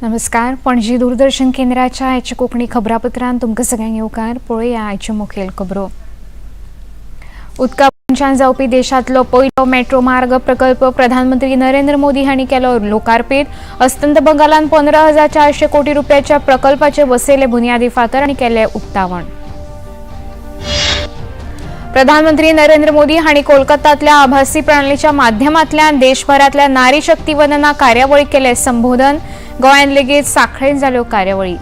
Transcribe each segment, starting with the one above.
नमस्कार. पणजी दूरदर्शन केंद्राच्या आयच्या कोंकणी खबरापत्रांत तुमकां सगळ्यांक येवकार. पळोवया आयच्यो मुखेल खबरो. उदका पुंच्यान जावपी देशांतलो पयलो मेट्रो मार्ग प्रकल्प प्रधानमंत्री नरेंद्र मोदी हांणी केलो लोकार्पीत. अस्तंत बंगालान 15,400 कोटी रुपयाच्या प्रकल्पाचे बसयले बुन्यादी फातर आनी केले उक्तावण. प्रधानमंत्री नरेंद्र मोदी हांणी कोलकातातल्या आभासी प्रणालीच्या माध्यमांतल्यान देशभरातल्या नारी शक्ती वंदना कार्यावळीक केले संबोधन. गोंयांत लेगीत सांखळेन जाल्यो कार्यावळी.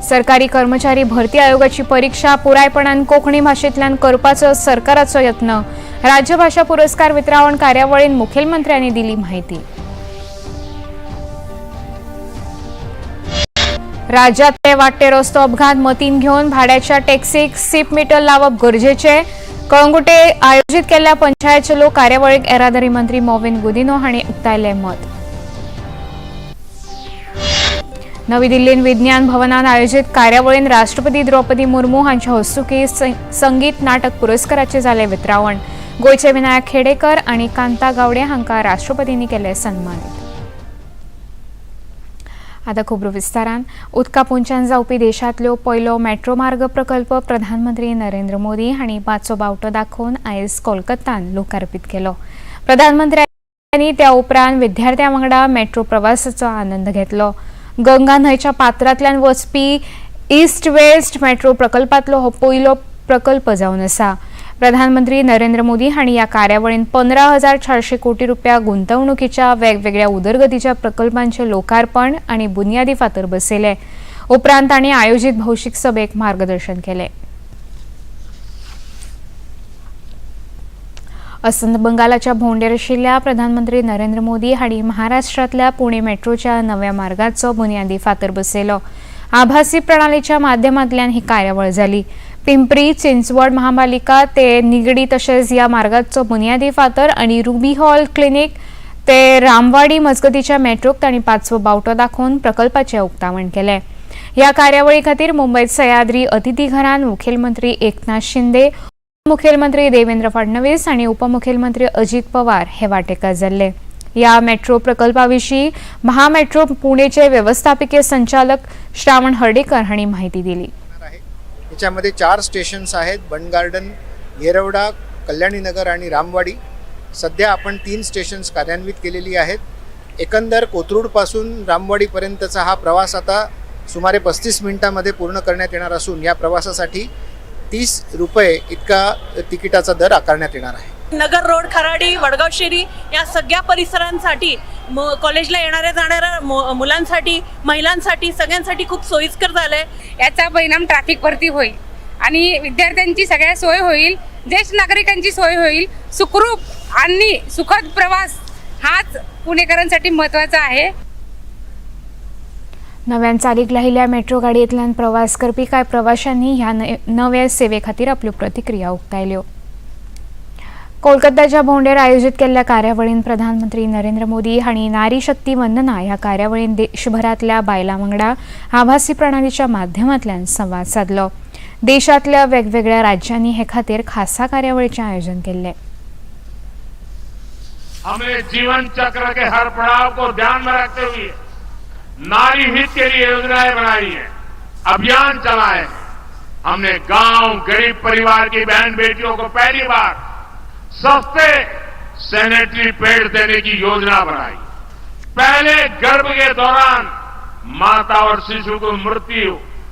सरकारी कर्मचारी भरती आयोगाची परीक्षा पुरायपणान कोंकणी भाशेंतल्यान करपाचो सरकाराचो यत्न. राज्यभाशा पुरस्कार वितरावण कार्यावळीन मुखेलमंत्र्यांनी दिली माहिती. राज्यातले वाडटे रस्तो अपघात मतीन घेवन भाड्याच्या टॅक्सीक सीप मीटर लावप गरजेचे. कळंगुटे आयोजीत केल्ल्या पंचायत चलो कार्यावळीक येरादारी मंत्री मॉविन गुदिन्हो हांणी उक्तायलें मत. नवी दिल्लीत विज्ञान भवनात आयोजित कार्यावळीन राष्ट्रपती द्रौपदी मुर्मू हांच्या हस्तुकीं संगीत नाटक पुरस्काराचे जाले वितरावण. गोंयचे विनायक खेडेकर आनी कांता गावडे हांकां राष्ट्रपतींनी केले सन्मानीत. आता खबरो विस्तारान. उदका पुंच्यान जावपी देशांतलो पयलो मेट्रो मार्ग प्रकल्प प्रधानमंत्री नरेंद्र मोदी हांणी पाचो बावटो दाखोवन आयज कोलकातान लोकार्पीत केलो. प्रधानमंत्र्यांनी त्या उपरांत विद्यार्थ्यां वांगडा मेट्रो प्रवासाचो आनंद घेतलो. गंगा न्हंयच्या पात्रांतल्यान वचपी ईस्ट वेस्ट मेट्रो प्रकल्पांतलो हो पयलो प्रकल्प जावन आसा. प्रधानमंत्री नरेंद्र मोदी हांणी ह्या कार्यावळीन 15,400 कोटी रुपया गुंतवणुकीच्या वेगवेगळ्या उदरगतीच्या प्रकल्पांचे लोकार्पण आनी बुन्यादी फातर बसयले. उपरांत तांणी आयोजीत भौशीक सभेक मार्गदर्शन केले. अस्तंत बंगालाच्या भोंवडेर आशिल्ल्या प्रधानमंत्री नरेंद्र मोदी हांणी महाराष्ट्रांतल्या पुणे मेट्रोच्या नव्या मार्गाचो बुन्यादी फातर बसयलो. आभासी प्रणालीच्या माध्यमांतल्यान ही कार्यावळ जाली. पिंपरी चिंचवड महापालिका ते निगडी तशेंच ह्या मार्गाचो बुन्यादी फातर आनी रुबी हॉल क्लिनीक ते रामवाडी मजगतीच्या मेट्रोक तांणी पाचवो बावटो दाखोवन प्रकल्पाचें उक्तावण केलें. ह्या कार्यावळी खातीर मुंबयत सह्याद्री अतिथीघरान मुखेलमंत्री एकनाथ शिंदे, मुखेलमंत्री देवेंद्र फडणवीस आनी उपमुखेलमंत्री अजित पवार हे वांटेकार जाल्ले. ह्या मेट्रो प्रकल्पा विशीं महामेट्रो पुणेचे व्यवस्थापिकीय संचालक श्रावण हर्डीकर हांणी माहिती दिली. याच्यामध्ये 4 स्टेशन्स आहेत, बंड गार्डन, येरवडा, कल्याणीनगर आणि रामवाडी. सध्या आपण 3 स्टेशन्स कार्यान्वित केलेली आहेत. एकंदर कोथरूडपासून रामवाडीपर्यंतचा हा प्रवास आता सुमारे 35 मिनिटांमध्ये पूर्ण करण्यात येणार असून या प्रवासासाठी 30 रुपये इतका तिकिटाचा दर आकारण्यात येणार आहे. नगर रोड, खराडी, वडगाव शेरी या सगळ्या परिसरांसाठी, कॉलेजला येणाऱ्या जाणाऱ्या मुलांसाठी, महिलांसाठी, सगळ्यांसाठी खूप सोयीस्कर झालंय. याचा परिणाम ट्रॅफिकवरती होईल आणि विद्यार्थ्यांची सगळ्या सोय होईल, ज्येष्ठ नागरिकांची सोय होईल. सुखरूप आणि सुखद प्रवास हाच पुणेकरांसाठी महत्त्वाचा आहे. नव्यान चालीक लायिल्ल्या मेट्रो गाडयेंतल्यान प्रवास करपी कांय प्रवाशांनी ह्या नव्या सेवे खातीर आपल्यो प्रतिक्रिया उक्तायल्यो. कोलकाताच्या भोंवडेर आयोजीत केल्ल्या कार्यावळीन प्रधानमंत्री नरेंद्र मोदी हांणी नारी शक्ती वंदना ह्या कार्यावळीन देशभरांतल्या बायलां वांगडा आभासी प्रणालीच्या माध्यमांतल्यान संवाद सादलो. देशांतल्या वेगवेगळ्या राज्यांनी हे खातीर खासा कार्यावळीचें आयोजन केल्लें. हमने जीवन चक्र के हर पड़ाव को ध्यान में रखते हुए नारी हित के लिए योजनाएं बनाई है, अभियान चलाए हैं। हमने गांव, गरीब परिवार की बहन बेटियों को पहली बार सस्ते सैनिटरी पैड देने की योजना बनाई। पहले गर्भ के दौरान माता और शिशु को मृत्यु,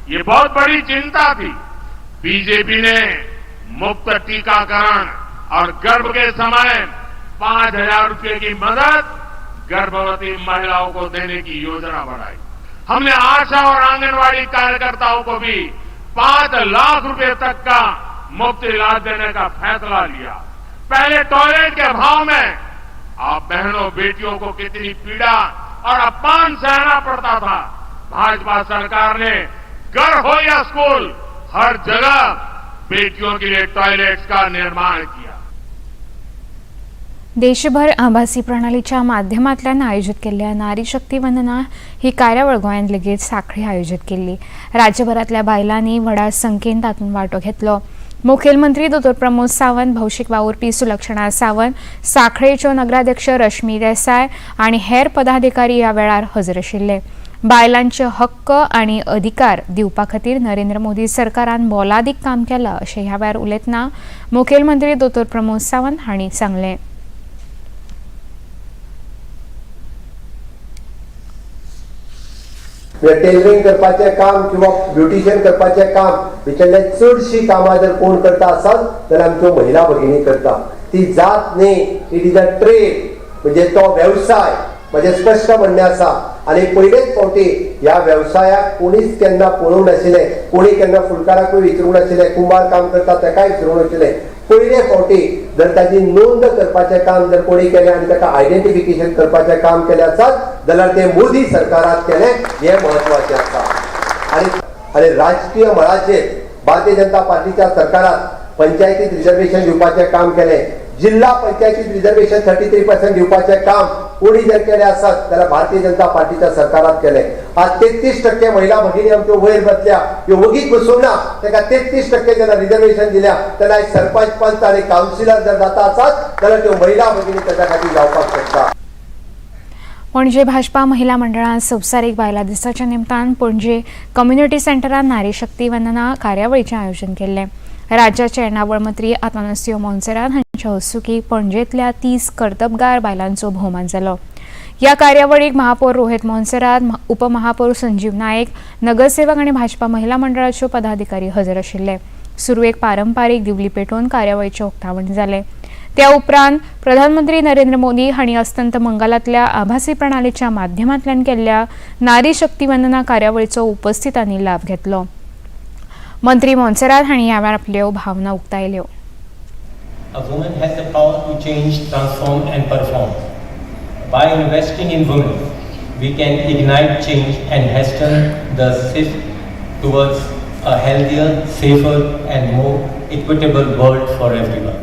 ये बहुत बड़ी चिंता थी। बीजेपी ने मुफ्त टीकाकरण और गर्भ के समय 5,000 रुपए की मदद गर्भवती महिलाओं को देने की योजना बनाई। हमने आशा और आंगनवाड़ी कार्यकर्ताओं को भी 5 लाख रुपए तक का मुफ्त इलाज देने का फैसला लिया। पहले टॉयलेट के अभाव में आप बहनों बेटियों को कितनी पीड़ा और अपमान सहना पड़ता था। भाजपा सरकार ने घर हो या स्कूल, हर जगह बेटियों के लिए टॉयलेट्स का निर्माण किया। देशभर आभासी प्रणालीच्या माध्यमांतल्यान आयोजीत केल्ल्या नारी शक्ती वंदना ही कार्यावळ गोंयांत लेगीत सांखळी आयोजीत केल्ली. राज्यभरांतल्या बायलांनी व्हडा संख्येन तातूंत वांटो घेतलो. मुखेलमंत्री दोतोर प्रमोद सावंत, भौशीक वावुरपी सुलक्षणा सावंत, सांखळेच्यो नगराध्यक्ष रश्मी देसाय आनी हेर पदाधिकारी ह्या वेळार हजर आशिल्ले. बायलांचे हक्क आनी अधिकार दिवपा खातीर नरेंद्र मोदी सरकारान मोलादीक काम केलां अशें ह्या वेळार उलयतना मुखेलमंत्री दोतोर प्रमोद सावंत हांणी सांगलें. टेलरिंग करपाचें काम किंवा ब्युटिशियन करपाचें काम भितरले चडशीं कामां जर कोण करता आसत जाल्यार आमच्यो महिला भगिनी करता. ती जात न्ही, it is a trade, म्हणजे तो वेवसाय. म्हजें स्पश्ट म्हणणें आसा. आनी पयलेच फावटी ह्या वेवसायाक कोणीच केन्ना पळोवंक नाशिल्लें, कोणी केन्ना फुलकाराकूय विचारूंक नाशिल्लें, कुंभार काम करता ताकाय विचारूंक नाशिल्लें. पयले फावटी जर ताची नोंद करपाचें काम जर कोणी केलें आनी ताका आयडेंटिफिकेशन करपाचें काम केलें आसत जाल्यार तें मोदी सरकारान केलें, हें म्हत्वाचें आसा. आनी राजकीय मळाचेर भारतीय जनता पार्टीच्या सरकारान पंचायतीत रिजर्वेशन दिवपाचें काम केलें, जिल्हा पंचायतीत रिजर्वेशन 33% दिवपाचें काम कोणी जर केलें आसत जाल्यार भारतीय जनता पार्टीच्या सरकारान केलें. आज 33% महिला भगिनी आमच्यो वयर बसल्या, ह्यो वगीच बसूंक ना. ताका 33% जेन्ना रिजर्वेशन दिल्या तेन्ना सरपंच, पंच आनी कावन्सिलर जर जाता आसत जाल्यार त्यो महिला भगिनी ताच्या खातीर जावपाक शकता. पणजे भाजपा महिला मंडळान संवसारीक बायलां दिसाच्या निमतान पणजे कम्युनिटी सेंटरान नारी शक्ती वंदना कार्यावळीचें आयोजन केल्लें. राज्याचे येणावळ मंत्री आतानासियो मोन्सेरात हांच्या हस्तुकीं पणजेंतल्या 30 कर्तबगार बायलांचो भोवमान जालो. ह्या कार्यावळीक महापौर रोहित मोन्सेरात, उपमहापौर संजीव नायक, नगरसेवक आनी भाजपा महिला मंडळाच्यो पदाधिकारी हजर आशिल्ले. सुरवेक पारंपारीक दिवली पेटोवन कार्यावळीचें उक्तावण जालें. त्या उपरांत प्रधानमंत्री नरेंद्र मोदी हांणी अस्तंत बंगालांतल्या आभासी प्रणालीच्या माध्यमांतल्यान केल्ल्या नारी शक्ती वंदना कार्यावळीचो उपस्थितांनी लाभ घेतलो. मंत्री मोन्सेरात हांणी ह्या वेळार आपल्यो भावना उक्तायल्यो. A woman has the power to change, transform and perform. By investing in women, we can ignite change and hasten the shift towards a healthier, safer and more equitable world for everyone.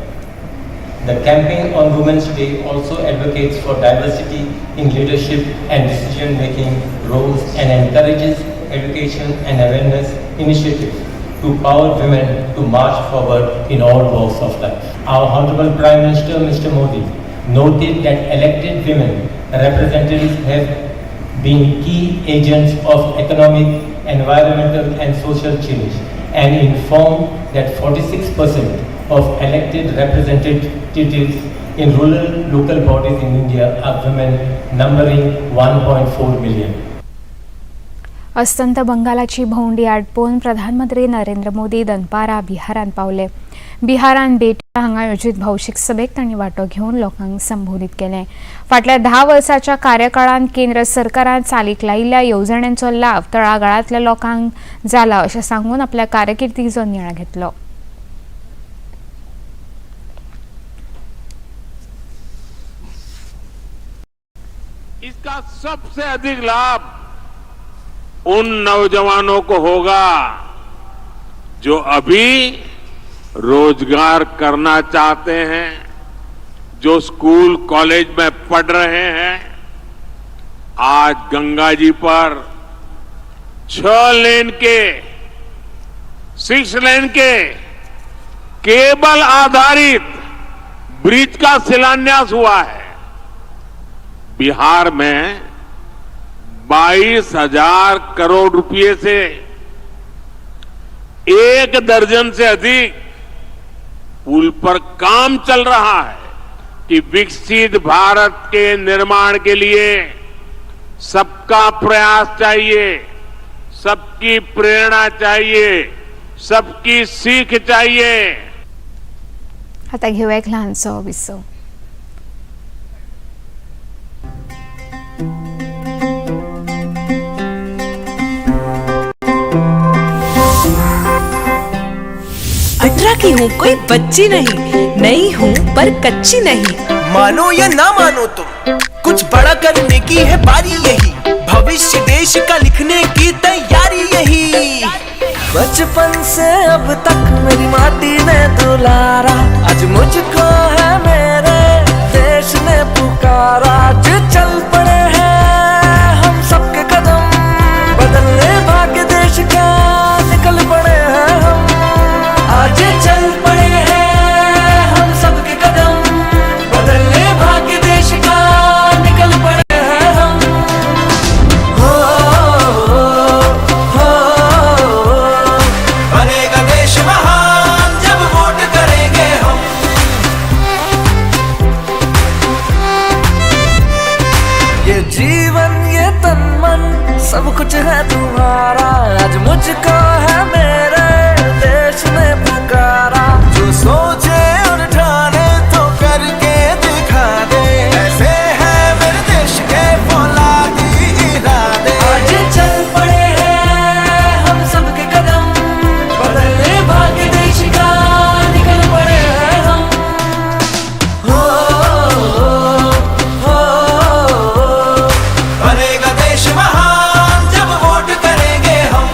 The campaign on Women's Day also advocates for diversity in leadership and decision-making roles and encourages education and awareness initiatives to power women to march forward in all walks of life. Our Honorable Prime Minister, Mr. Modi, noted that elected women representatives have been key agents of economic, environmental and social change, and informed that 46% of elected representatives in rural local bodies in India are women, numbering 1.4 million. अस्तंत बंगालाची भोंवडी आटपोवन प्रधानमंत्री नरेंद्र मोदी दनपारा बिहारांत पावले. बिहारांत बेटिया हांगा आयोजीत भौशीक सभेक तांणी वांटो घेवन लोकांक संबोधीत केलें. फाटल्या 10 वर्साच्या कार्यकाळांत केंद्र सरकारान चालीक लायिल्ल्या येवजण्यांचो लाव तळागाळांतल्या लोकांक जाला अशें सांगून आपल्या कारकिर्दीचो नियाळ घेतलो. इसका सबसे अधिक लाभ उन नौजवानों को होगा जो अभी रोजगार करना चाहते हैं, जो स्कूल कॉलेज में पढ़ रहे हैं। आज गंगा जी पर 6 lane K 6 lane K cable आधारित ब्रिज का शिलान्यास हुआ है। बिहार में 22,000 करोड़ रुपए से 1 दर्जन से अधिक पुल पर काम चल रहा है कि विकसित भारत के निर्माण के लिए सबका प्रयास चाहिए, सबकी प्रेरणा चाहिए, सबकी सीख चाहिए। आता घेऊया एक लहानसो विसव. की हूँ कोई बच्ची नहीं, नई हूँ पर कच्ची नहीं। मानो या ना मानो तुम, कुछ बड़ा करने की है बारी यही, भविष्य देश का लिखने की तैयारी यही। बचपन से अब तक मेरी माटी ने दुलारा, आज मुझको है मेरे देश ने पुकारा। आज चल पड़े हैं हम सबके कदम, बदलने भाग्य देश का निकल पड़े हैं हम। आज चल पड़े हैं हम सबके कदम, बदलने भाग्य देश का निकल पड़े हैं हम। हो हो, बनेगा देश महान जब वोट करेंगे हम। ये जीवन ये तन मन सब कुछ है तुम्हारा, आज मुझको है मेरे देश ने पुकारा। जो सोचे और ठाने तो करके दिखा दे, ऐसे है मेरे देश के फौलादी इरादे। आज चल पड़े हैं हम सबके कदम, बदलने भाग्य देश का निकल पड़े हैं हम। हो हो, बनेगा देश महान जब वोट करेंगे हम।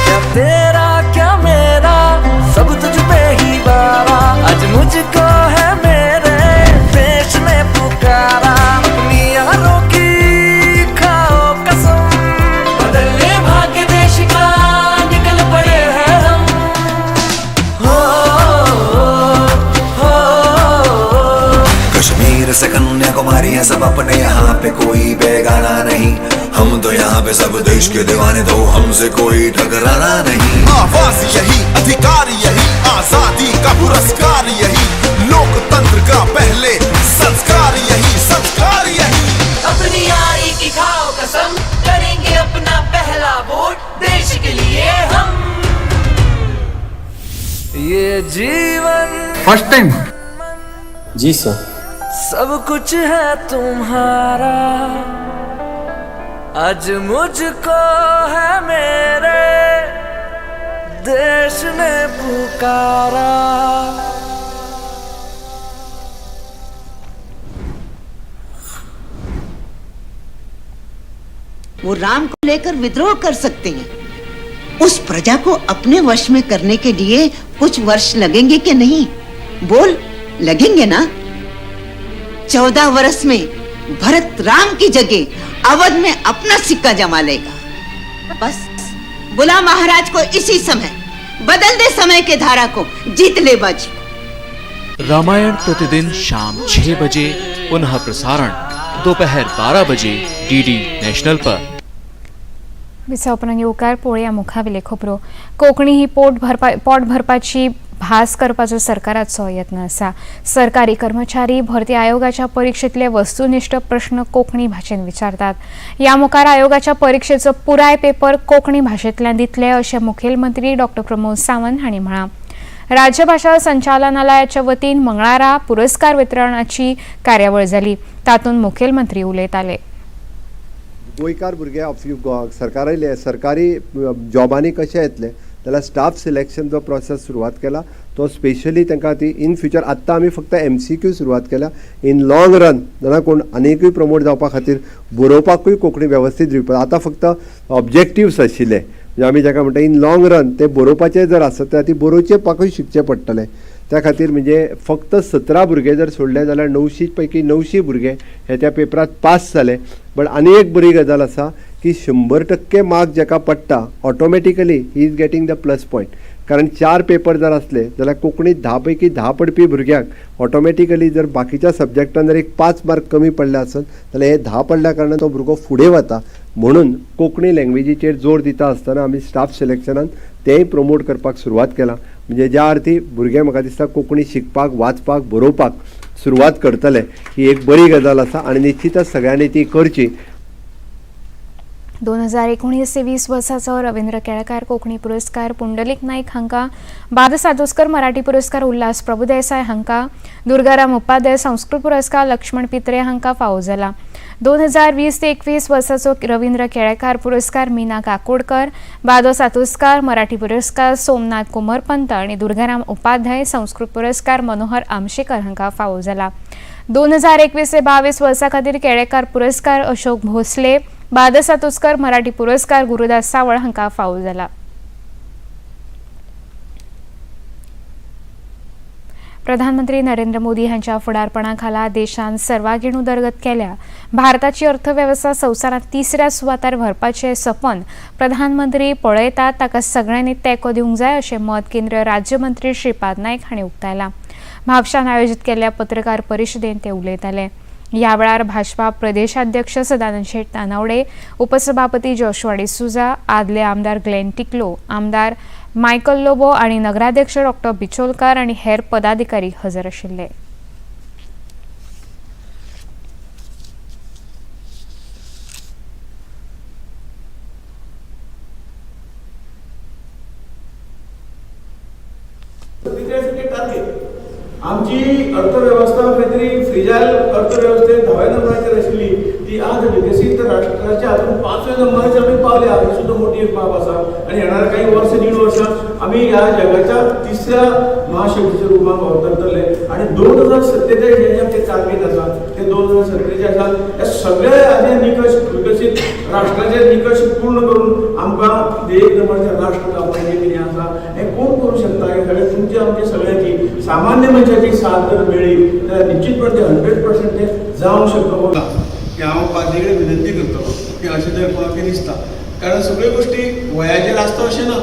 क्या तेरा क्या मेरा सब तुझ पे ही बारा, आज मुझको है मेरे देश ने पुकारा। अपनी यारों की खाओ कसम, बदलने भाग्य देश का निकल पड़े हैं हम। हो हो, कश्मीर से कन्याकुमारी है सब अपने यहाँ पे, कोई बेगाना नहीं। हम तो यहाँ पे सब देश के दीवाने, तो हमसे कोई टकराना नहीं। आवाज यही, अधिकार यही, आजादी का पुरस्कार यही, लोकतंत्र का पहले संस्कार यही, संस्कार यही। अपनी यारी की खाओ कसम, करेंगे अपना पहला वोट देश के लिए हम। ये जीवन फर्स्ट टाइम? जी सर। सब कुछ है तुम्हारा, आज मुझको है मेरे देश ने पुकारा। वो राम को लेकर विद्रोह कर सकते हैं। उस प्रजा को अपने वश में करने के लिए कुछ वर्ष लगेंगे कि नहीं? बोल, लगेंगे ना? 14 वर्ष में भरत राम की जगह अवध में अपना सिक्का जमा लेगा। बस बुला महाराज को इसी समय, बदल दे समय के धारा को, जीत ले बाजी। रामायण प्रतिदिन शाम 6 बजे, पुनः प्रसारण दोपहर 12 बजे डीडी नेशनल पर। विसा उपरांत येवकार पळोवया मुखावेले खबरो। कोंकणी ही पोट भरपाची भास करपाचो सरकाराचो यत्न आसा। सरकारी कर्मचारी भरती आयोगाच्या परिक्षेतले वस्तुनिष्ठ प्रश्न कोंकणी भाशेन विचारतात। ह्या मुखार आयोगाच्या परिक्षेचो पुराय पेपर कोंकणी भाशेंतल्यान दितले अशें मुखेलमंत्री डॉ प्रमोद सावंत हांणी म्हळां। राज्यभाशा संचालनालयाच्या वतीन मंगळारा पुरस्कार वितरणाची कार्यावळ जाली, तातूंत मुखेलमंत्री उलयताले। गोंयकार भुरगे सरकारी सरकारी जॉबांनी कशे येतले जाल्यार स्टाफ सिलेक्शन जो प्रोसेस सुरवात केला तो स्पेशली तांकां ती इन फ्युचर आत्तां आमी फक्त MCQ सुरवात केल्या। इन लॉंग रन जाणा कोण आनीकूय प्रमोट जावपा खातीर बरोवपाकूय कोंकणी वेवस्थीत दिवपा आतां फक्त ऑब्जेक्टिव्स आशिल्ले, म्हणजे आमी जाका म्हणटा इन लॉंग रन ते बरोवपाचें जर आसत जाल्यार ती बरोवचेपाकूय शिकचें पडटलें। त्या खातीर म्हणजे फक्त 17 भुरगे जर सोडले जाल्यार 900 पैकी 900 भुरगे हे त्या पेपरात पास जाले। बट आनी एक बरी गजाल आसा की 100% मार्क जाका पडटा automatically he is getting the plus point. कारण 4 पेपर जर आसले जाल्यार कोंकणीत 10 पैकी 10 पडपी भुरग्यांक ऑटोमॅटिकली जर बाकीच्या सब्जेक्टान जर एक 5 मार्क कमी पडले आसत जाल्यार हे 10 पडल्या कारणान तो भुरगो फुडें वता। म्हणून कोंकणी लँग्वेजीचेर जोर दिता आसतना आमी स्टाफ सिलेक्शनान तेंय प्रमोट करपाक सुरवात केला। म्हणजे ज्या अर्थी भुरगे म्हाका दिसता कोंकणी शिकपाक, वाचपाक, बरोवपाक सुरवात करतले ही एक बरी गजाल आसा आनी निश्चितच सगळ्यांनी ती करची। 2019 ते 20 वर्साचो रवींद्र केळकार कोंकणी पुरस्कार पुंडलीक नायक हांकां, बाद सातोस्कर मराठी पुरस्कार उल्हास प्रभुदेसाय हांकां, दुर्गाराम उपाध्याय संस्कृत पुरस्कार लक्ष्मण पित्रे हांकां फावो जाला। 2020 ते 21 वर्साचो रवींद्र केळेकार पुरस्कार मीना काकोडकर, बादो सातोस्कर मराठी पुरस्कार सोमनाथ कोमरपंत आनी दुर्गाराम उपाध्याय संस्कृत पुरस्कार मनोहर आमशेकर हांकां फावो जाला। 2021 ते 22 वर्सा खातीर केळेकार पुरस्कार अशोक भोसले, बाद सातोस्कर मराठी पुरस्कार गुरुदास सावळ हांकां फावो जाला। प्रधानमंत्री नरेंद्र मोदी हांच्या फुडारपणा खाला देशान सर्वांगीण उदरगत केल्या. भारताची अर्थवेवस्था संवसारांत तिसऱ्या सुवातार व्हरपाचें सपन प्रधानमंत्री पळयतात, ताका सगळ्यांनी तेंको दिवंक जाय अशें मत केंद्रीय राज्यमंत्री श्रीपाद नायक हांणी उक्तायलां. म्हापशान आयोजीत केल्ल्या पत्रकार परिशदेंत ते उलयताले. ह्या वेळार भाजपा प्रदेशाध्यक्ष सदानंद शेट तानावडे, उपसभापती जोशुआ डिसुझा, आदले आमदार ग्लेन टिकलो, आमदार मायकल लोबो आनी नगराध्यक्ष डॉक्टर बिचोलकार आनी हेर पदाधिकारी हजर आशिल्ले. आमची अर्थवेवस्था खंय तरी फ्रिजायल अर्थवेवस्थेत 10व्या नंबराचेर आशिल्ली ती आज विकसीत राष्ट्राच्या हातून 5व्या नंबराचेर आमी पावल्या, ही सुद्दां मोठी एक बाब आसा. आनी येणाऱ्या काही वर्स 1.5 वर्सां आमी ह्या जगाच्या तिसऱ्या महाशक्तीच्या रुपान अवतरतले. आनी 2047 हे जे आमचें टार्गेट आसा ते 2047 ह्या सगळ्या जे निकश विकसीत राष्ट्राचे निकश पूर्ण करून आमकां एक नंबरचें राष्ट्र जावपाचें कितें आसा हें कोण करूं शकता? हें सगळें तुमचे आमचे सगळ्यांची सामान्य मनशाची साथ जर मेळ्ळी जाल्यार निश्चितपणे ते 100% ते जावंक शकता. की हांव पार्टी कडेन विनंती करतलो की अशें जर कोणाक दिसता, कारण सगळ्यो गोश्टी वयाचेर आसता अशें ना,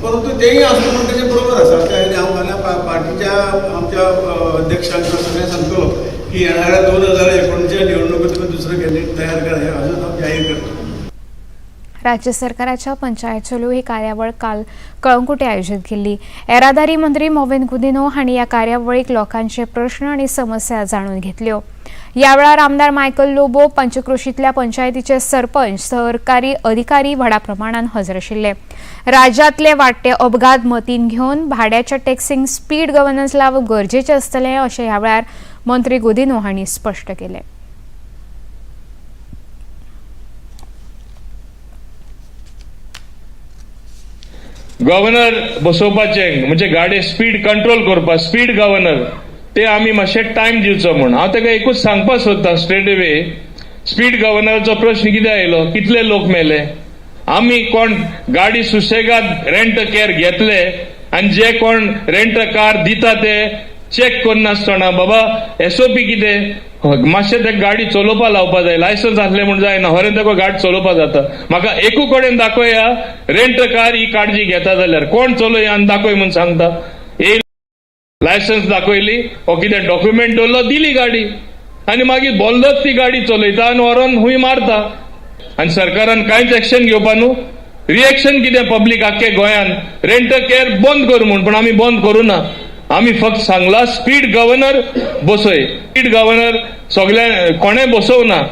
परंतु तेंय आसता म्हण तेजें बरोबर आसा. त्या हांव फाल्यां पार्टीच्या आमच्या अध्यक्षांक सगळ्यांक सांगतलो की येणाऱ्या 2019 निवडणुकीत तुमी दुसरो कॅन्डिडेट तयार करा, हें अजून हांव जाहीर करता. राज्य सरकाराच्या पंचायत चलो ही कार्यावळ काल कळंगुटे आयोजीत केल्ली. येरादारी मंत्री मॉविन गुदिन्हो हांणी ह्या कार्यावळीक लोकांचे प्रश्न आनी समस्या जाणून घेतल्यो. ह्या वेळार आमदार मायकल लोबो, पंचक्रोशींतल्या पंचायतीचे सरपंच, सरकारी अधिकारी व्हडा प्रमाणान हजर आशिल्ले. राज्यांतले वाडटे अपघात मतीन घेवन भाड्याच्या टॅक्सींक स्पीड गव्हर्नन्स लावप गरजेचें आसतलें अशें ह्या वेळार मंत्री गुदिन्हो हांणी स्पश्ट केलें. गव्हर्नर बसोवपाचें म्हणजे गाडी स्पीड कंट्रोल करपाक स्पीड गव्हर्नर ते आमी मातशें टायम दिवचो म्हूण हांव ताका एकूच सांगपाक सोदता स्ट्रेट अवे. स्पीड गव्हर्नराचो प्रश्न कितें आयलो, कितले लोक मेले? आमी कोण गाडी सुशेगाद रेंट केअर घेतले आनी जे कोण रेंट कार दिता ते चॅक करनासतना बाबा एसओपी कितें, मातशें ते गाडी चलोवपा लावपा जाय, लायसन्स आसलें म्हूण जायना, हरें ताका गाडी चलोवपा जाता. म्हाका एकू कडेन दाखोवया रेंट कार ही काळजी घेता जाल्यार कोण चलोया आनी दाखय म्हूण सांगता. लायसन्स दाखयली ओ कितें डॉक्युमेंट दवरलो, दिली गाडी आनी मागीर बोल्लोच ती गाडी चलयता आनी व्हरोन हुंय मारता. आनी सरकारान कांयच एक्शन घेवपा न्हू. रिएक्शन कितें पब्लीक आख्खे गोंयान रेंट केअर बंद कर म्हूण, पूण आमी बंद करूं ना. आमी फक्त सांगला स्पीड गव्हर्नर बसय, स्पीड गव्हर्नर सगळ्या कोणें बसोवना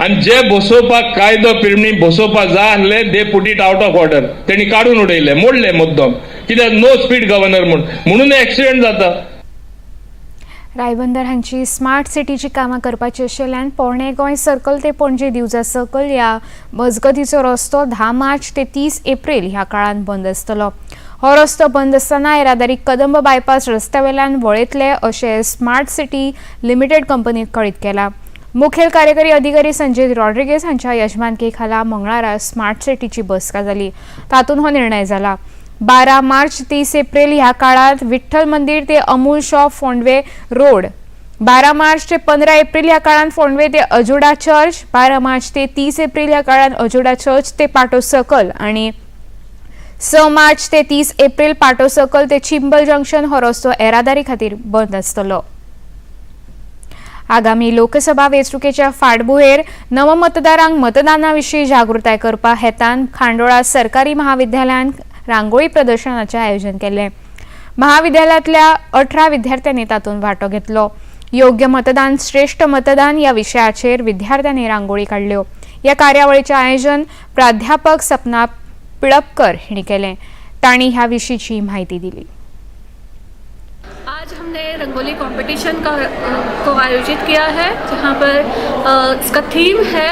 आनी जे बसोवपाक कायदो पिरणी बसोवपाक जाय आसले they put it out of order, तेणी काडून उडयले, मोडले मुद्दम, कित्याक नो स्पीड गव्हर्नर म्हूण, म्हणून एक्सिडंट जाता. रायबंदर हांची स्मार्ट सिटीची कामां करपाची आशिल्ल्यान पोरणे गोंय सर्कल ते पणजे दिवजा सर्कल ह्या मजगतीचो रस्तो 10 मार्च ते 30 एप्रील ह्या काळांत बंद आसतलो. हो रस्तो बंद आसतना येरादारी कदंब बायपास रस्त्या वयल्यान वळयतले अशें स्मार्ट सिटी लिमिटेड कंपनीक कळीत केलां. मुखेल कार्यकारी अधिकारी संजय रॉड्रिगेज हांच्या यजमानके खाला मंगळारा स्मार्ट सिटीची बसका जाली, तातूंत हो निर्णय जाला. 12 मार्च 30 एप्रील ह्या काळांत विठ्ठल मंदिर ते अमूल शॉप फोंडवे रोड, 12 मार्च ते 15 एप्रील ह्या काळांत फोंडवे ते अजोडा चर्च, 12 मार्च ते 30 एप्रील ह्या काळांत अजोडा चर्च ते पाटो सर्कल आनी 6 मार्च ते 30 एप्रील पाटो सर्कल ते चिंबल जंक्शन हो रस्तो येरादारी खातीर बंद आसतलो. आगामी लोकसभा वेंचणुकेच्या फाटभुंयेर नवमतदारांक मतदाना विशीं जागृताय करपा हेतान खांडोळा सरकारी महाविद्यालयांत रांगोळी प्रदर्शनाचें आयोजन केलें. महाविद्यालयांतल्या 18 विद्यार्थ्यांनी तातूंत वांटो घेतलो. योग्य मतदान श्रेष्ठ मतदान ह्या विशयाचेर विद्यार्थ्यांनी रांगोळी काडल्यो. ह्या कार्यावळीचें आयोजन प्राध्यापक सपना पिळपकर हिणी केलें. तांणी ह्या विशींची म्हायती दिली. आज हमने रंगोली कंपटीशन को आयोजित किया है, जहां पर इसका थीम है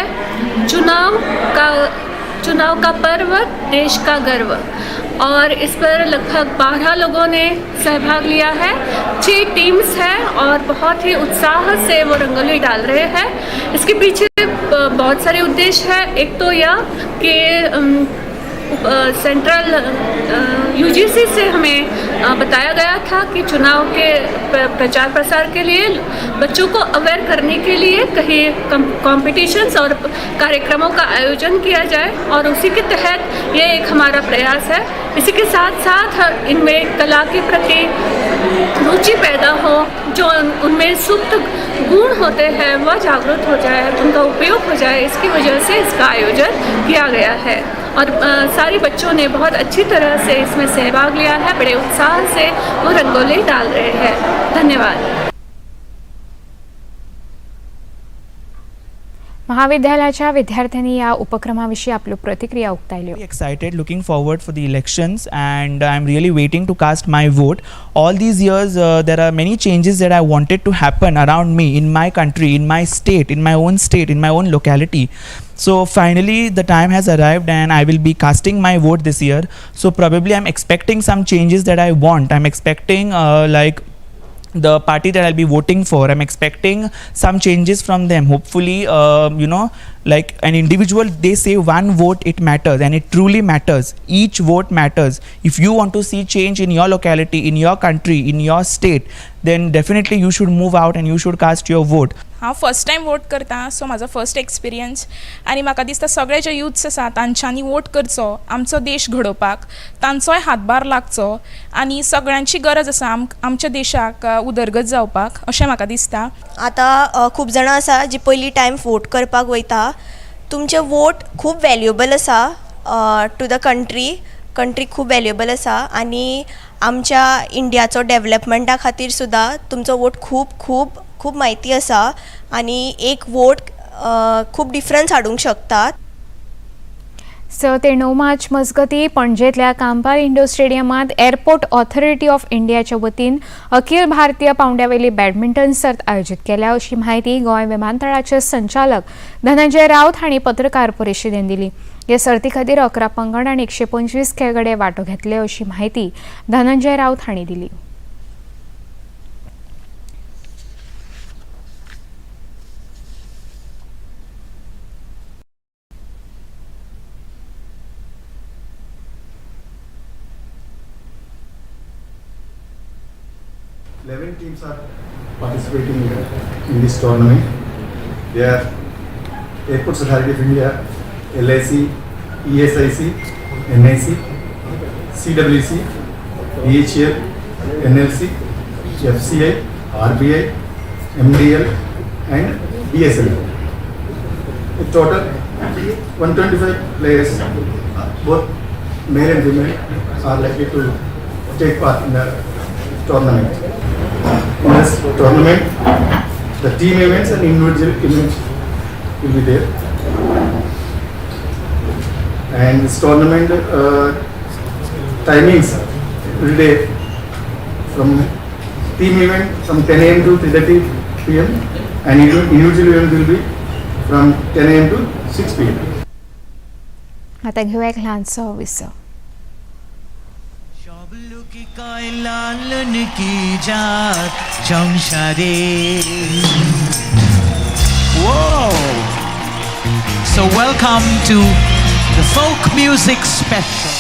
चुनाव का पर्व देश का गर्व, और इस पर लगभग 12 लोगों ने सहभाग लिया है। 6 टीम्स हैं और बहुत ही उत्साह से वो रंगोली डाल रहे हैं। इसके पीछे बहुत सारे उद्देश्य हैं। एक तो यह कि सेंट्रल यूजीसी से हमें बताया गया था कि चुनाव के प्रचार प्रसार के लिए, बच्चों को अवेयर करने के लिए कहीं कॉम्पिटिशन्स और कार्यक्रमों का आयोजन किया जाए और उसी के तहत ये एक हमारा प्रयास है। इसी के साथ साथ इनमें कला के प्रति रुचि पैदा हो, जो उनमें सुप्त गुण होते हैं वह जागृत हो जाए, उनका उपयोग हो जाए, इसकी वजह से इसका आयोजन किया गया है। और सारे बच्चों ने बहुत अच्छी तरह से इसमें सहभाग लिया है, बड़े उत्साह से वो रंगोली डाल रहे हैं। धन्यवाद। महाविद्यालयाच्या विद्यार्थ्यांनी या उपक्रमाविषयी आपल्यो प्रतिक्रिया उक्तायल्यो। Excited, looking forward for the elections, and I'm really waiting to cast my vote. All these years there are many changes that I wanted to happen around me, in my country, in my state, in my own state, in my own locality. So finally the time has arrived and I will be casting my vote this year. So probably I'm expecting some changes that I want. I'm expecting like the party that I'll be voting for, I'm expecting some changes from them. Hopefully, you know, like an individual, they say one vote, it matters, and it truly matters. Each vote matters. If you want to see change in your locality, in your country, in your state, then definitely you should move out and you should cast your vote. हांव first time vote करता, so म्हाजो first experience आनी म्हाका दिसता सगळे जे youths आसा तांच्यांनी vote करचो, आमचो देश घडोवपाक तांचोय हातभार लागचो आनी सगळ्यांची गरज आसा आमच्या देशाक उदरगत जावपाक अशें म्हाका दिसता। आतां खूब जाणां आसा जी पयली टायम वोट करपाक वयता, तुमचें वोट खूब वेल्युएबल आसा टू the country, country खूब वेल्युएबल आसा आनी आमच्या इंडियाचो डेवलपमेंटा खातीर सुद्दां तुमचो वोट खूब खूब खूब म्हायती आसा आनी एक वोट खूब डिफरन्स हाडूंक शकतात। 6 ते 9 मार्च मजगती पणजेतल्या कांपाल इंडोर स्टेडियमात एअरपोर्ट ऑथॉरिटी ऑफ इंडियाच्या वतीन अखिल भारतीय पावंड्यावेली बॅडमिंटन सर्त आयोजित केल्या अशी म्हायती गोंय विमानतळाचे संचालक धनंजय राऊत हांणी पत्रकार परिशदेन दिली। हे सर्ती खातीर 11 पंगड आनी 125 खेळगडे वांटो घेतले अशी म्हायती धनंजय राऊत हांणी दिली। 11 teams are participating here in this tournament. They are Airports Authority of India, LIC, ESIC, NIC, CWC, DHL, NLC, FCI, RBI, MDL and DSL. In total, 125 players, both male and female, are likely to take part in the tournament. In this tournament, the team events and individual events will be there. And this tournament timings every day from team event from 10 a.m. to 3:30 p.m. and individual event will be from 10 a.m. to 6 p.m. आता घेऊया एक लहानसं विसव। Whoa! So welcome to the folk music special.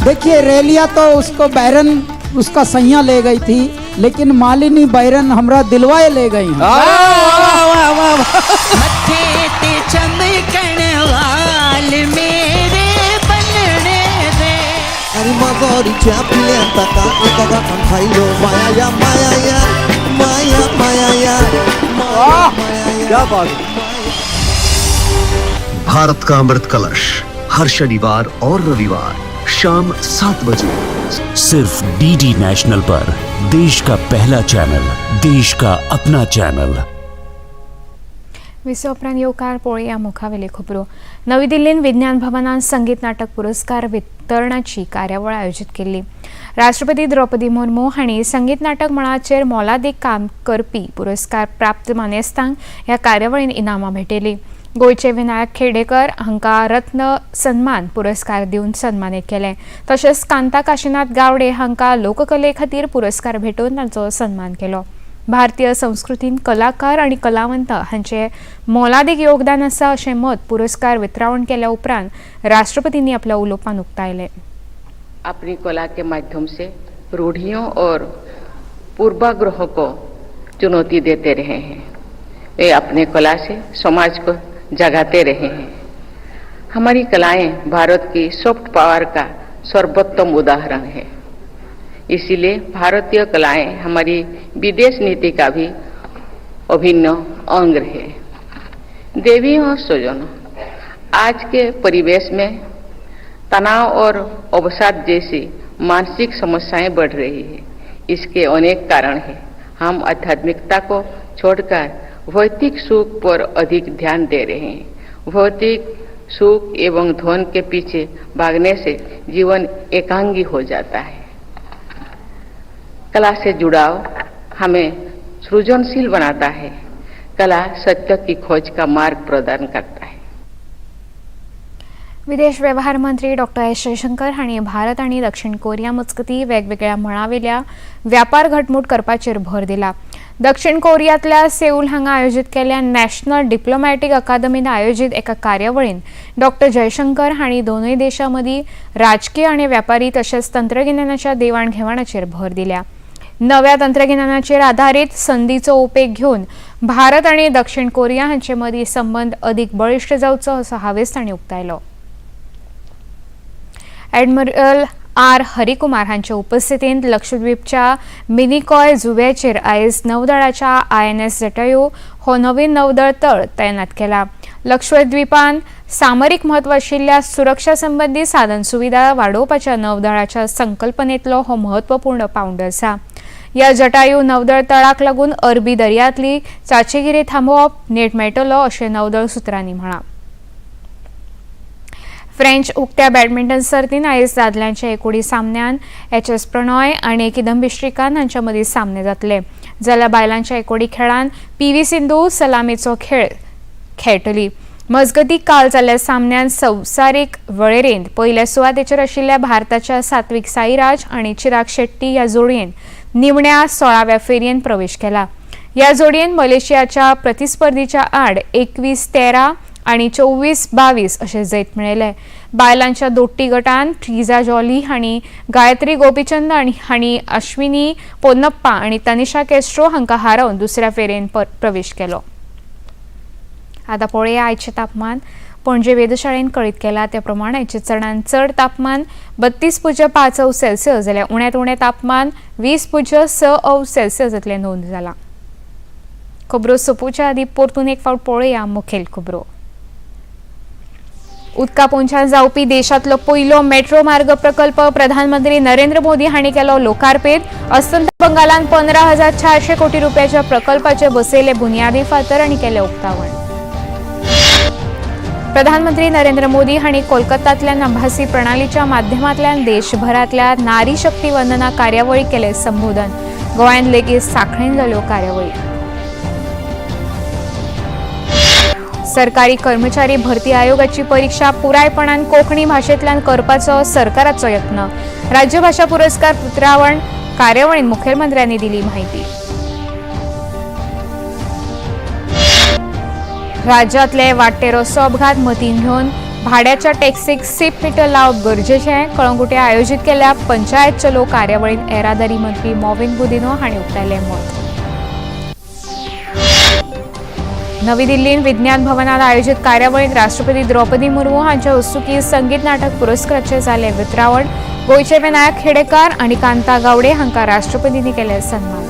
देखिए रैलिया तो उसको बैरन उसका सैया ले गई थी, लेकिन मालिनी बैरन हमरा दिलवाए ले गई। क्या बात। भारत का अमृत कलश हर शनिवार और रविवार शाम 7 बजे सिर्फ डीडी नेशनल पर, देश का पहला चैनल, देश का अपना चैनल। विसव उपरांत येवकार पळोवया मुखावेली खबरो। नवी दिल्लीन विज्ञान भवनान संगीत नाटक पुरस्कार वितरणाची कार्यावळ आयोजित केल्ली। राष्ट्रपती द्रौपदी मुर्मू हांणी संगीत नाटक मळाचेर मोलादीक काम करपी पुरस्कार प्राप्त मानेस्तांक ह्या कार्यावळीन इनामां भेटयली। गोंयचे विनायक खेडेकर हांकां रत्न सन्मान पुरस्कार दिवन सन्मानीत केले। तशेंच कांता काशीनाथ गावडे हांकां लोककले खातीर पुरस्कार भेटोवन तांचो सन्मान केलो। भारतीय संस्कृतीन कलाकार आनी कलावंत हांचे मोलादीक योगदान आसा अशें मत पुरस्कार वितरावण केल्या उपरांत राष्ट्रपतींनी आपल्या उलोवपान उक्तायलें. अपनी कला के माध्यम से रूढ़ियों और पूर्वाग्रहों को चुनौती देते रहे हैं. वे अपने कला से समाज को जगाते रहे हैं. हमारी कलाएं भारत की सॉफ्ट पावर का सर्वोत्तम उदाहरण है. इसीलिए भारतीय कलाएं हमारी विदेश नीति का भी अभिन्न अंग है. देवी और स्वजनों, आज के परिवेश में तनाव और अवसाद जैसी मानसिक समस्याएं बढ़ रही है. इसके अनेक कारण हैं. हम आध्यात्मिकता को छोड़कर भौतिक सुख पर अधिक ध्यान दे रहे हैं. भौतिक सुख एवं धन के पीछे भागने से जीवन एकांगी हो जाता है. कला से जुड़ाव हमें सृजनशील बनाता है. कला सत्य की खोज का मार्ग प्रदान करता है. विदेश व्यवहार मंत्री डॉक्टर एस जयशंकर हांणी भारत आनी दक्षिण कोरिया मजगतीं वेगवेगळ्या मळावेल्या व्यापार घटमूट करपाचेर भर दिला. दक्षिण कोरियांतल्या सेऊल हांगा आयोजीत केल्ल्या नॅशनल डिप्लोमॅटीक अकादमीन आयोजीत एका कार्यावळीन डॉक्टर जयशंकर हांणी दोनूय देशां मदीं राजकीय आनी व्यापारी तशेंच तंत्रगिन्यानाच्या देवाण घेवाणाचेर भर दिल्या. नव्या तंत्रगिन्यानाचेर आधारीत संदीचो उपेग घेवन भारत आनी दक्षिण कोरिया हांचे मदीं संबंद अदीक बळिश्ट जावचो असो हावेस तांणी उक्तायलो. ॲडमिरल आर हरिकुमार हांचे उपस्थितींत लक्षद्वीपच्या मिनिकॉय जुव्याचेर आयज नौदळाच्या आयएनएस जटायू हो नवीन नौदळ तळ तैनात केला. लक्षद्वीपान सामरीक म्हत्व आशिल्ल्या सुरक्षा संबंदी साधन सुविधा वाडोवपाच्या नौदळाच्या संकल्पनेतलो हो म्हत्वपूर्ण पावंडो आसा. ह्या जटायू नौदळ तळाक लागून अरबी दर्यांतली चाचेगिरी थांबोवप नेट मेळटलो अशें नौदळ सुत्रांनी म्हळां. फ्रेंच उक्त्या बॅडमिंटन सर्तीन आयज दादल्यांच्या एकोडी सामन्यान एच एस प्रणॉय आनी किदंबी श्रीकांत हांच्या मदीं सामने जातले. जाल्यार बायलांच्या एकोडी खेळान पी व्ही सिंधू सलामीचो खेळ खेळटली. मजगतीं काल जाल्ल्या सामन्यान संवसारीक वळेरेंत पयल्या सुवातेचेर आशिल्ल्या भारताच्या सात्विक साईराज आनी चिराग शेट्टी ह्या जोडयेन निमण्या 16व्या फेरयेन प्रवेश केला. ह्या जोडयेन मलेशियाच्या प्रतिस्पर्धीच्या आड 21-13 आनी 24-22 अशें जैत मेळयलें. बायलांच्या दोट्टी गटान ट्रिजा जॉली हांणी गायत्री गोपीचंद हांणी अश्विनी पोन्नप्पा आनी तनिषा कॅस्ट्रो हांकां हारोवन दुसऱ्या फेरयेन प्रवेश केलो. आतां पळोवया आयचें तापमान. पणजे वेधशाळेन कळीत केलां त्या प्रमाण आयचें चडांत चड तापमान 32.5 अंश सेल्सियस जाल्यार उण्यांत उणें तापमान 20.6 अंश सेल्सियस इतलें नोंद जालां. खबरो सोंपोवच्या आदीं परतून एक फावट पळोवया मुखेल खबरो. उदका पोंच्यान जावपी देशांतलो पयलो मेट्रो मार्ग प्रकल्प प्रधानमंत्री नरेंद्र मोदी हांणी केलो लोकार्पीत. अस्तंत बंगालान 15,400 कोटी रुपयाच्या प्रकल्पाचे बसयले बुन्यादी फातर आनी केलें उक्तावण. प्रधानमंत्री नरेंद्र मोदी हांणी कोलकातांतल्यान आभासी प्रणालीच्या माध्यमांतल्यान देशभरांतल्या नारी शक्ती वंदना कार्यावळी केलें संबोधन. गोंयांत लेगीत सांखळेन जाल्यो कार्यावळी. सरकारी कर्मचारी भरती आयोगाची परीक्षा पुरायपणान कोंकणी भाशेंतल्यान करपाचो सरकाराचो यत्न. राज्यभाशा पुरस्कार वितरावण कार्यावळीन मुखेलमंत्र्यांनी दिली माहिती. राज्यांतले वाडटे रस्तो अपघात मतींत घेवन भाड्याच्या टॅक्सीक सीप मिटर लावप गरजेचें. कळंगुटे आयोजीत केल्ल्या पंचायत चलो कार्यावळीन येरादारी मंत्री मॉविन गुदिन्हो हांणी उक्तायलें मत. नवी दिल्लीन विज्ञान भवनात आयोजित कार्यावळीत राष्ट्रपती द्रौपदी मुर्मू हांच्या हस्तुकीं संगीत नाटक पुरस्काराचें जालें वितरावण. गोंयचे विनायक खेडेकार आनी कांता गावडे हांकां राष्ट्रपतींनी केले सन्मान.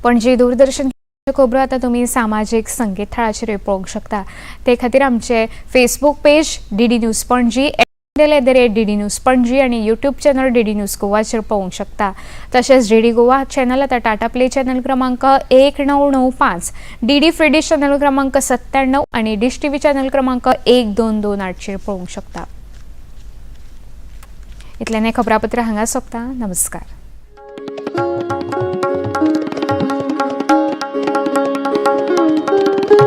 पणजी दूरदर्शन खबरो आतां तुमी सामाजीक संकेतथळाचेर पळोवंक शकता. ते खातीर आमचे Facebook page DD news Panaji, @DD news Panaji आनी यूट्यूब चॅनल डीडी न्यूज गोवाचेर पळोवंक शकता. तशेंच डीडी गोवा चॅनल आतां टाटा प्ले चॅनल क्रमांक 1995, डीडी फ्री डिश चॅनल क्रमांक 97 आनी डिश टीव्ही चॅनल क्रमांक 1228चेर पळोवंक शकता. इतल्यान हें खबरापत्र हांगा सोंपता. नमस्कार.